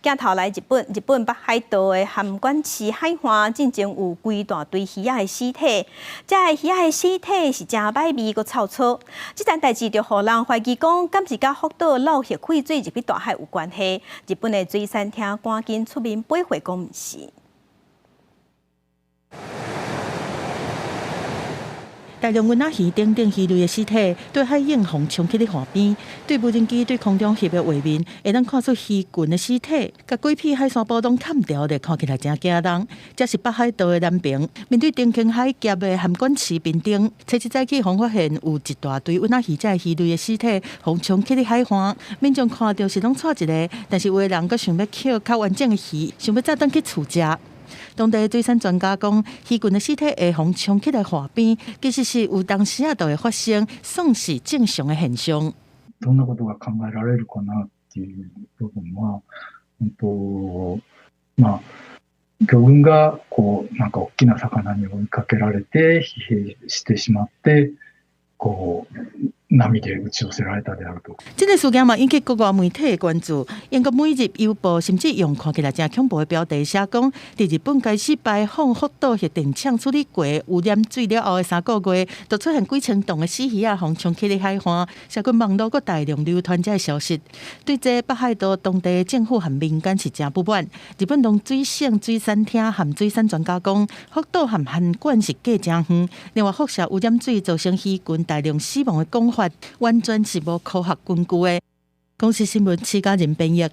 鏡頭來日本，日本北海道的函館市海岸進前有規大堆魚仔的屍體，這个魚仔的屍體是誠歹味，閣臭臊。這件代誌就予人懷疑講，敢是佮福島漏核廢水入去大海有關係？日本的水產廳趕緊出面駁回講毋是。大量塭仔魚等等魚類的屍體對海湧予沖去咧岸邊，對無人機對空中翕的畫面，會當看出魚群的屍體，共規片海山埔攏崁著咧，看起來誠驚人。這是北海道的南爿，面對長興海峽的函館市濱町，初一早起予發現有一大堆塭仔魚這魚類的屍體，予沖去咧海岸，民眾看著是攏掣一下，但是有的人閣想欲抾較完整的魚，想欲載轉去厝食。當地水產專家講，魚群的屍體會予沖去來岸邊，其實是有當時仔就會發生，算是正常的現象。どんなことが考えられるかなっていう部分は、まあ、魚群がこうなんか大きな魚に追いかけられて疲弊してしまって、こう波で打ち寄せられたであると。這个事件嘛引起國外媒體的關注。英國每日郵報甚至用看起來誠恐怖的標題寫講，佇日本開始排放福島核電廠處理過污染水了後的3個月，就出現幾千噸的死魚仔予沖去咧海岸，社群網路閣大量流傳這个消息。對這北海道當地政府和民間是誠不滿。日本農水省水產廳和水產專家講，福島和函館是隔誠遠，另外輻射污染水造成魚群大量死亡的講法，完全是無科學根據的。公視新聞，施嘉仁編譯。